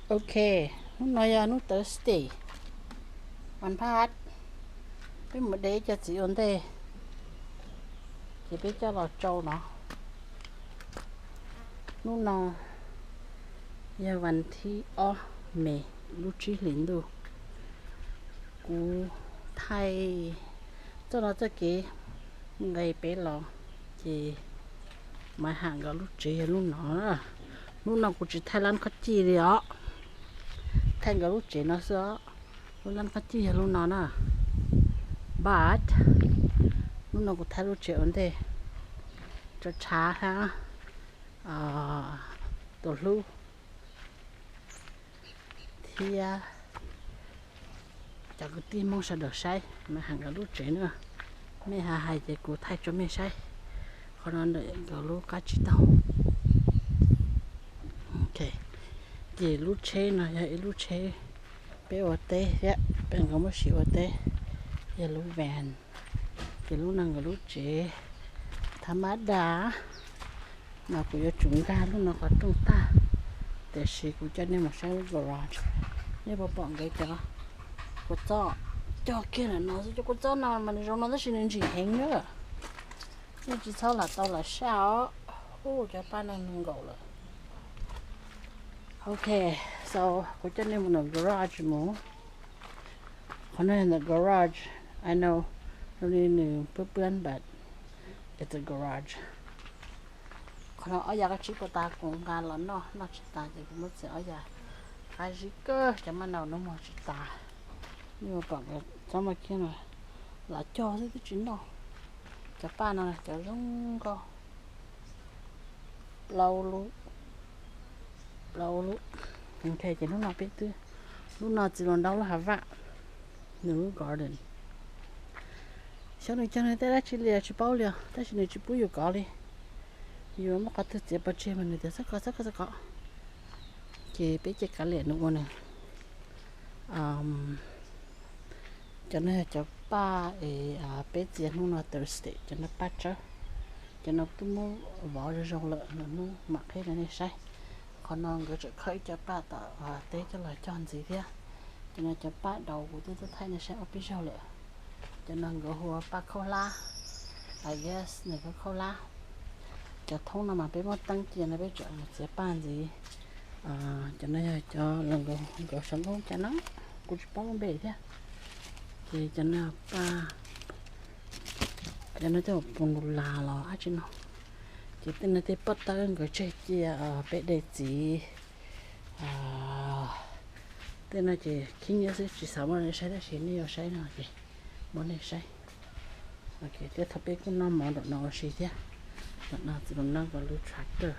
Ok, hnub no yog hnub Thursday, vas phaj, peb mus de ib co txiv ua ntej, ces peb coj los tsau no. Hnub no yog vas thib ob, me, lub tsib hlis ntuj. Kuv thaij txoj no txoj kev nqes pem los, ces Maiv Ham nkawd lub tsev yog lub no. Hnub no kuv tsis thaij lab khob cij li os, thaij nkawd lub tsev no xwb os. Lub lab khob cij yog lub no na. But hnub no kuv thaij lub tsev ua ntej, tso tshav hab tus hlub thiab cov kwv tij Hmoob sawv daws saib Maiv Ham nkawd lub tsev na. Mej hais hais ces kuv thaij rua mej saib. Qhov no ntawm nkawd lub qab tsib taug. Ces lub tsheb no yog ib lub tsheb peb ua teb thiab, peb nkawd muab siv ua teb, yog lub van. Ces lub no nkawd lub tsev tha mab dam mas kuv yuav tsum nkag lub no qhov rooj tag, tiam sis kuv coj nej mus saib lub garage. Nej puas pom nkawd cov kua txob cog kiag ntawm no xwb. Cov kua txob no mas nws zoo no tab sis nws ntsim heev na. Nej tsis txhob lam tau lam saj os. Ub, cov paj no nws nkaum lawm. Ok, so kuv coj nej mus ntawm garage mus. Qhov no yog ntawm garage, I know zoo li nws pwb pwb but it's a garage. Qhov no ob yav qab tsib puag ta kuv nqa los noj, noj tsis tas ces kuv muab txiav ob yav qab zib kawg, cov maj nau no muag tsis tas. Nej puas pom nkawd txob maj kiag no, lam cog xwb twb tsis noj. Cov paj no cov zoo nkauj, plaub lub, plaub lub. Ok, ces hnub no peb twb, lub no txiv hluas nraug lub hav vaj, nws lub garden. Xyov nws cog nws tej dab tsi li tsis paub li os, tab sis nws tsis pub yus kov li. Yus muab qhov twg txiav pov tseg mas nws tias txhob kov, txhob kov, txhob kov. Ces peb cia kav liam nws ua nws. Cov no yog cov paj es peb txiav hnub no Thursday, cov no paj tsawb. Cov no twb muab vov zoo zoo lawm, lwm hnub mam qhib rau nej saib. Qhov no nkawd tseem khawb ib co paj tom teb coj los cog ntxiv thiab. Cov no cov paj daus kuv twb thaij nej saib ob peb zaug lawm. Cov no nkawd hu ua paj khaub hlab, I guess nws khaub khaub hlab. Cov thoob no mas peb muab teeb cia no peb tseem mus txiav paj ntxiv. Cov no yog cov los nkawd saum nkauj cas no, kuv tsis paub lub npe thiab. Ces cov no paj, cov no coj pus nus las los dab tsi no. Ces tej no tej pob tawb nkawd tseg cia peb de txiv. Tej no ces khib nyiab xwb tsis xav muab nej saib tab sis nej yuav saib no ces muab nej saib. Ok, tej thaum peb kuj noj mov nram no ua si thiab. Nram no txiv hluas nraug nkawd lub tractor,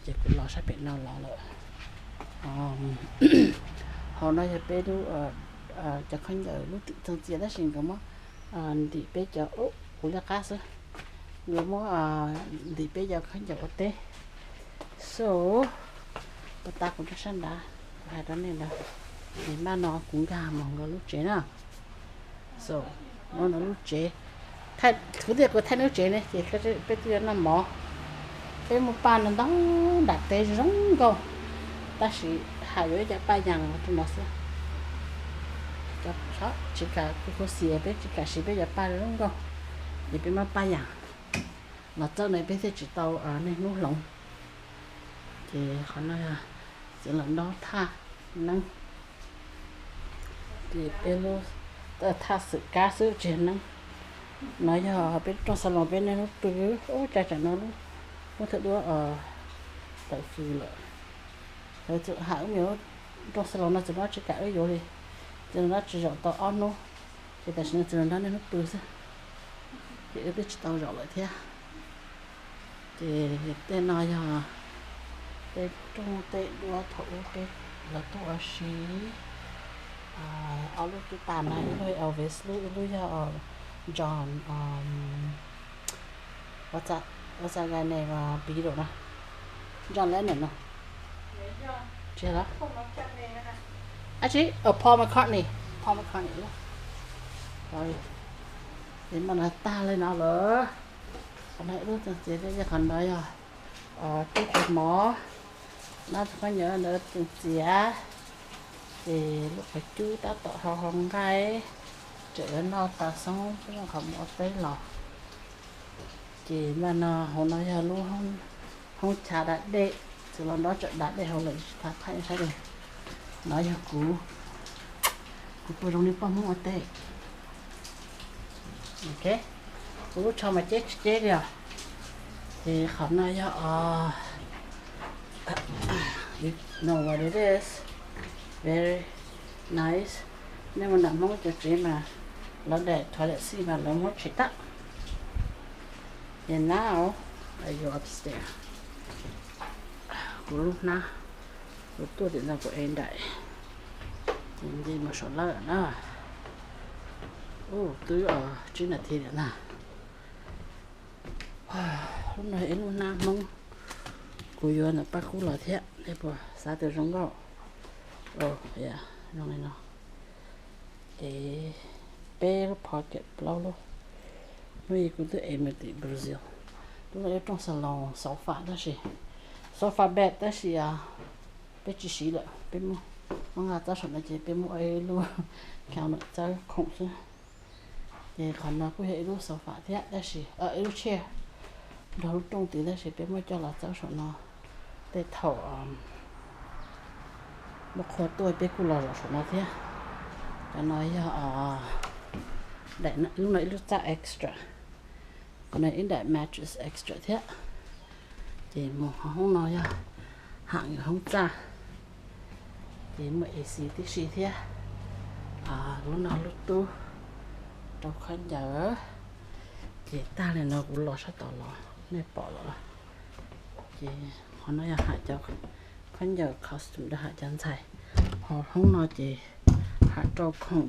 ces kuv los sab pem no los lawm. Hauv no yog peb lub, cov khaub ncaws lub twm txeeg txias tab sis nkawd muab ntim peb cov, kuv liab qab xwb, nkawd muab ntim peb cov khaub ncaws ua teb. So, puag ta kuv nyob sab nrad, kuv hais rau nej ntawd, es maj no kuv nkag mus nkawd lub tsev na. So, no lub tsev, kuv tias kuv thaij lub tsev ne ces peb twb yuav noj mov. Peb muaj paj no ntau, nram teb zoo nkauj, tab sis hais yuav ib co paj yas rau no xwb. Tsis kam, kuv khuv xim peb tsis kam siv peb cov paj zoo nkauj, ces peb muab paj yas los txawb na peb thiaj tsis tau niaj hnub hloov. Ces qhov no yog txiv hluas nraug thaj neeb, ces peb lub thaj xwm kab xwb tsis yog neeb. No yog peb rooj xas loos peb niaj hnub pw, ub cas tsam no lub hnub thawj duab tawm fws lawm. Lawv txawm hais wb me rooj xas loos no txiv hluas nraug tsis kam wb yuav li, txiv hluas nraug tsis zaum tau ob hnub, ces tam sim no txiv hluas nraug niaj hnub pw xwb, ces wb twb tsis tau zaum lawm thiab. Ces tej no yog tej rooj tej duab thaum ub peb los tuaj ua si. Ob lub kwv tas na, ib lub Elvis lub, ib lub yog John, what's that guy name, Beatle na, John Lennon no. Tsis yog los? Ab tsis, Paul McCartney, Paul McCartney lub. Ces mas no tag li no lawm. Qhov no ib lub txog txiv, yog qhov no yog tub cov mov, Noj txog khaub ncaws ntawd txias, ces lub qhov cub tab tom hau hau nqaij, tseem yuav noj tas xoob peb qhov mus ua teb los. Ces npaj no hauv no yog lub hoob chav da dej, txwv los nrob tsam da dej hauv lawm tsis tau qhaib saib li. No yog kuv, kuv pw zoo li poj Hmoob ua teb. Ok, kuv lub tsho mas ceb tsis ceb li os. Ces qhov no yog, you know what it is, very nice. Nej mus nram Hmoob cov tsev mas lawv daim toilet seat mas lawv muab tsim tag. Ces now I go upstairs. Kuv lub hnab, kuv tuaj tim no kuv ev nraim, ces nce mus saum lawb na. Ub, twb tsib nas this lawm na. Lub no ib lub hnab Hmoob, kuv yuav ntawm Paj Kub los thiab, nej puas xav tias zoo nkauj? Zoo li no. Ces peb lub pocket, plaub lub. Hnub ib kuv twb ev mus tim Brazil, lub no ib rooj xas loos sofa tab sis, sofa bed tab sis peb tsis siv lawm, peb muab nqa txawb saum no ces peb muab ua ib lub counter txawb khoom xwb. Ces qhov no kuj yog ib lub sofa thiab tab sis, ib lub chair nrog lub rooj tid tab sis peb muab coj los txawb saum no. Tej thaum muaj qhua tuaj peb kuj los zaum saum no thiab. Cov no yog, lub no ib lub txaj extra, no ib daim mattress extra thiab. Ces mus hauv hoob no yog ham hoob txaj, ces muaj A C tib si thiab. Lub no lub tub rau khaub ncaws. Ces tag li no kuv los sab tod los nej pom los. Ces qhov no yog ham cov khaub ncaws costume rau ham cov ntxhais. Ho hoob no ces ham rau khoom,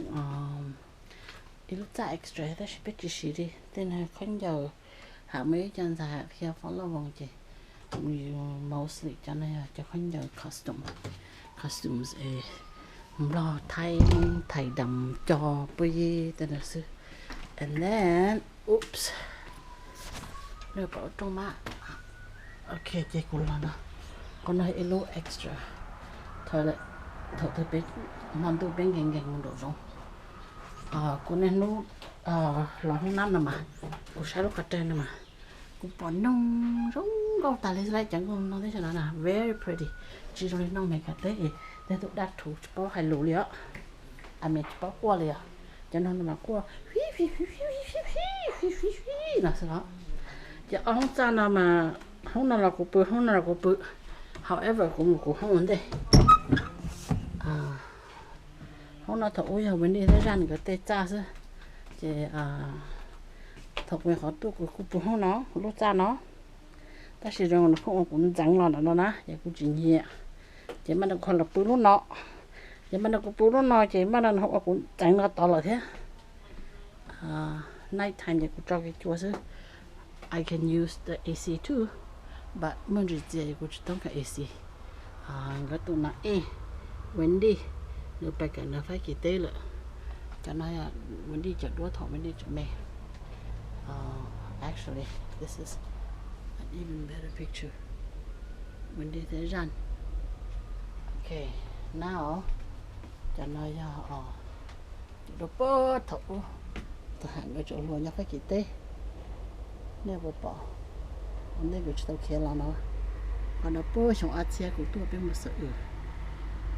ib lub txaj extra tab sis peb tsis siv li. Tej no khaub ncaws ham muaj ib co ntxhais ham qhia foob loj voos ces mostly cov no yog cov khaub ncaws costume, costumes, Nplog, Thaib, Thais dam, co, puj yib tej no xwb. And then, oops, nej pom rooj mas. Ok, ces kuv los no, qhov no ib lub extra. Thaum twg peb hmo ntuj peb nkees nkees mus nraum zoov, kuv niaj hnub los hoob nab no mas, kuv saib lub qhov rawg no mas, kuv pom noog zoo nkauj tas li xwb, cov noog no teb chaws no na very pretty, tsis zoo li noog Meskas teb, tej tus dab thuv tsis paub hais lus li os. A mes tsis paub quaj li os. Cov noog no mas quaj hi hi hi hi hi hi hi hi no xwb os. Ces ob hoob txaj no mas, hoob no los kuv pw, hoob no los kuv pw, however kuv mus kuv hoob ua ntej. Hoob no thaum ub yog Wendy thiab Zaj nkawd tej txaj xwb, ces thaum kuv nyuam qhuav tuaj kuv kuj pw hoob no, lub txaj no, tab sis zoo nws pheej ua kuv ntxeev los ntawm no na ces kuv tsis nyiam, ces mam li kuv los pw lub no, ces mam li kuv pw lub no ces mam li nws ua kuv ntxeev los tod lawm thiab. Night time ces kuv tso kev cua xwb. I can use the A C too, but muaj ntsis txias kuv tsis toob ka A C. Nkawd tus no ej, Wendy, nws pais kawm ntawv Fab Kis teb lawm. Cov no yog Wendy cov duab thaum Wendy tseem me. Actually, this is an even better picture. Wendy thiab Zaj. Ok, now, cov no yog cov duab puag thaum ub, thaum ham nkawd tseem hluas nyob Fab Kis teb. Nej puas pom? Ua ntej kuv tsis tau khiav los no, qhov no puag xyoo ob txhiab kuv tuaj peb mus xeem wm.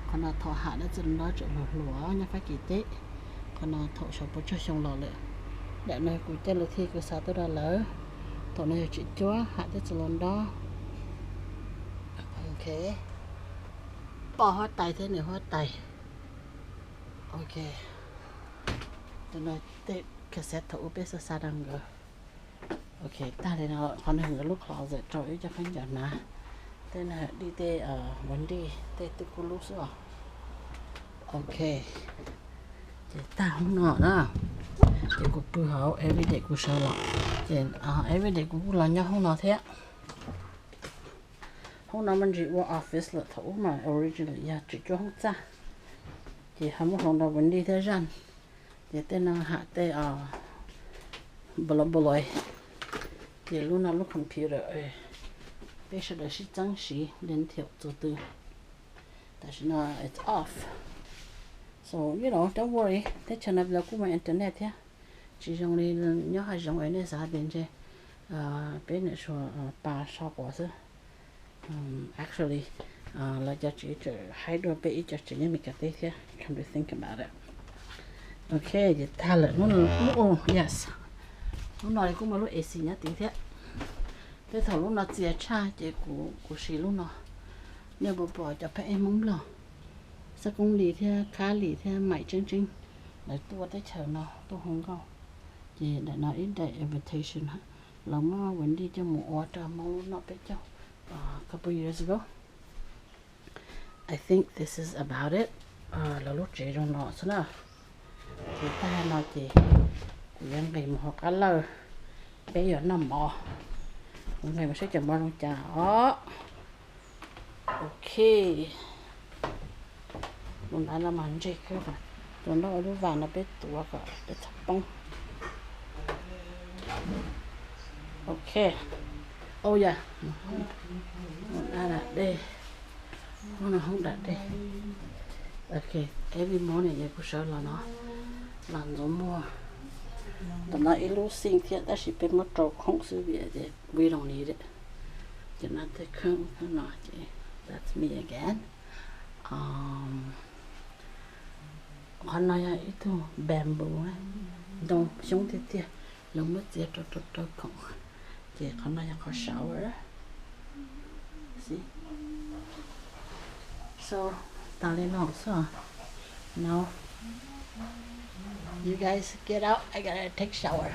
Qhov no thaum ham dab tsi los no tseem hluas hluas nyob Fab Kis teb. Qhov no thaum xyoo puas tsawg xyoo los lawm. Daim no kuv caij lus thij kuv xa tuaj rau lawv. Thaum no yog tseem cuab ham dab tsi los nrog. Ok, poj huab tais thiab nws huab tais. Ok, tus no tej cassette thaum ub peb xa xa rau nkawd. Ok, tag li no, qhov no nkawd lub closet rau ib co khaub ncaws hnav. Tej no Dij tej, Wendy tej twb kuv lub xwb os. Ok, ces tag hoob no na, ces kuv pw hauv, everyday kuv sawv los, ces everyday kuv kuj los nyob hoob no thiab. Hoob no mas ntsis ua office lawm, thaum ub mas originally yog tseem cuab hoob txaj, ces ho muab hloov rau Wendy thiab Zaj. Ces tej no ham tej bolo bolo, ces lub no lub computer, Peb sawv daws sib txeeb siv li thiam txuas tw. Tam sim no it's off. So you know, don't worry, teb chaws no lawv kuj muaj internet thiab. Tsis zoo li nyob hav zoov es nej xav tias ntshe peb niam sua pa so quav xwb. Actually, lawv cov tsev tseem haib dua peb ib co tsev nyob Meskas teb thiab. Come to think about it. Ok, ces tag lawm. Yes, lub no kuj muaj lub AC nyob tid thiab. Tej thaum lub no txias tshaj ces kuv siv lub no. Nej puas pom cov phab ej Hmoob Nplog, Xab Koob Lis thiab Khab Lis thiab Maim Tseeb Tseeb, lawv tuaj teb chaws no tuaj hu nkauj. Ces daim no ib daim invitation, lawv muab Wendy coj mus ua rau Hmoob lub noj peb caug couple years ago. I think this is about it. Lawv lub tsev zoo no xwb na. Ces tag no ces kuv yuav nqis mus hauv qab lawj, peb yuav noj mov. Kuv nqis mus saib cov mov zoo cas os. Ok. Tus ntawd no mas ntseg kawg. Tus no ua lub vas no peb tuav kom peb txhob poob. Ok. Oh yeah. Mus da dam dej. Hnub no hoob dam dej. Ok, every morning ces kuv sawv los no, los ntxuav muag. Ntawm no ib lub sink thiab tab sis peb muab rau khoom xwb vim tias we don't need it. Ces no tej khoom no ces that's me again. Qhov no yog ib tug bamboo, ntoo xyoob tiag tiag, lawv muab txiav rau rau rau khoom. Ces qhov no yog qhov shower. So, tas li no xwb. Now, you guys get out, I gotta take shower.